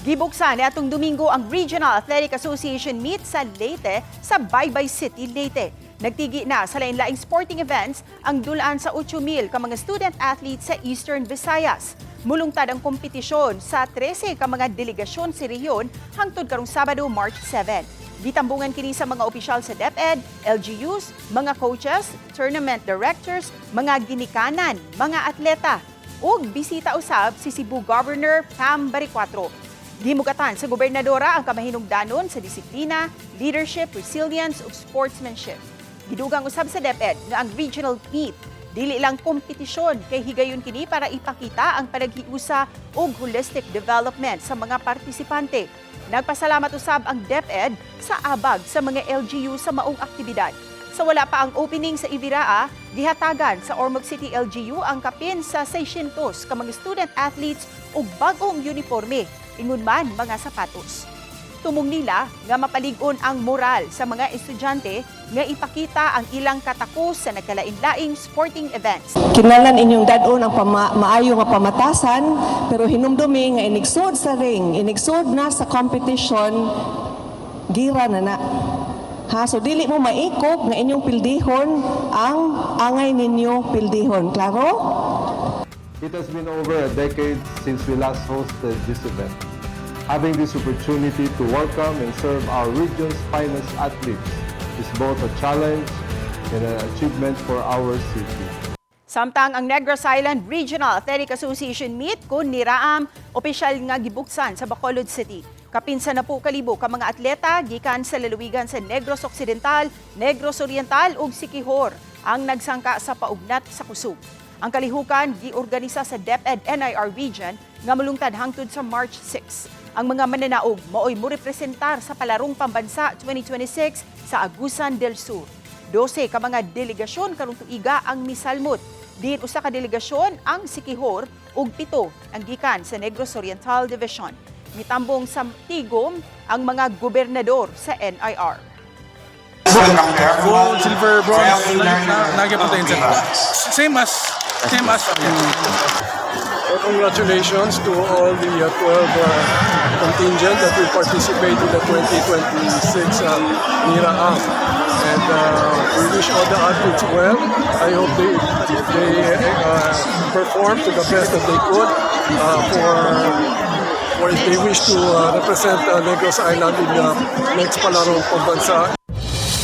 Gibuksan niadtong Domingo ang Regional Athletic Association meet sa Leyte sa Baybay City, Leyte. Nagtigi na sa lain-laing sporting events ang dulaan sa 8,000 ka mga student athletes sa Eastern Visayas. Mulungtad ang kompetisyon sa 13 ka mga delegasyon sa rehiyon hangtod karong Sabado, March 7. Gitambungan kini sa mga opisyal sa DepEd, LGUs, mga coaches, tournament directors, mga ginikanan, mga atleta, ug bisita usab si Cebu Governor Pam Baricuatro. Gimugatan sa gobernadora ang kamahinungdanon sa disiplina, leadership, resilience ug sportsmanship. Gidugang usab sa DepEd nga ang regional meet dili lang kompetisyon kay higayon kini para ipakita ang panaghiusa ug holistic development sa mga partisipante. Nagpasalamat usab ang DepEd sa abag sa mga LGU sa maong aktibidad. Sa wala pa ang opening sa Iviraa, gihatagan sa Ormoc City LGU ang kapin sa 600 ka mga student athletes og bag-ong uniforme, ingon man mga sapatos. Tumong nila nga mapalig-on ang moral sa mga estudyante nga ipakita ang ilang katakos sa nagkalain-laing sporting events. Kinahanglan inyong dad-on ang maayo nga pamatasan, pero hinumdumi nga inigsud sa ring, inigsud na sa competition, gira na na. Ha, so dili mo maikog nga inyong pildihon ang angay ninyo pildihon. Klaro? It has been over a decade since we last hosted this event. Having this opportunity to welcome and serve our region's finest athletes is both a challenge and an achievement for our city. Samtang ang Negros Island Regional Athletic Association meet kun Niraam opisyal nga gibuksan sa Bacolod City. Kapin sa 10,000 ka mga atleta gikan sa lalawigan sa Negros Occidental, Negros Oriental ug Siquijor ang nagsangka sa paugnat sa kusog. Ang kalihukan giorganisa sa DepEd NIR Region nga mulungtad hangtod sa March 6. Ang mga mananaog maoy morepresentar sa Palarong Pambansa 2026 sa Agusan del Sur. 12 ka mga delegasyon karong tuiga ang misalmot. Diin usa ka delegasyon ang Siquijor ug 7 ang gikan sa Negros Oriental Division. Mitambong sa tigom ang mga gobernador sa NIR. Gold, silver, bronze, nagyapon tayo sa same as yeah. Well, congratulations to all the 12 contingent that will participate in the 2026 NIRAAM. And we wish all the athletes well. I hope they perform to the best that they could for if they wish to represent Negros Island in the next Palarong Pambansa.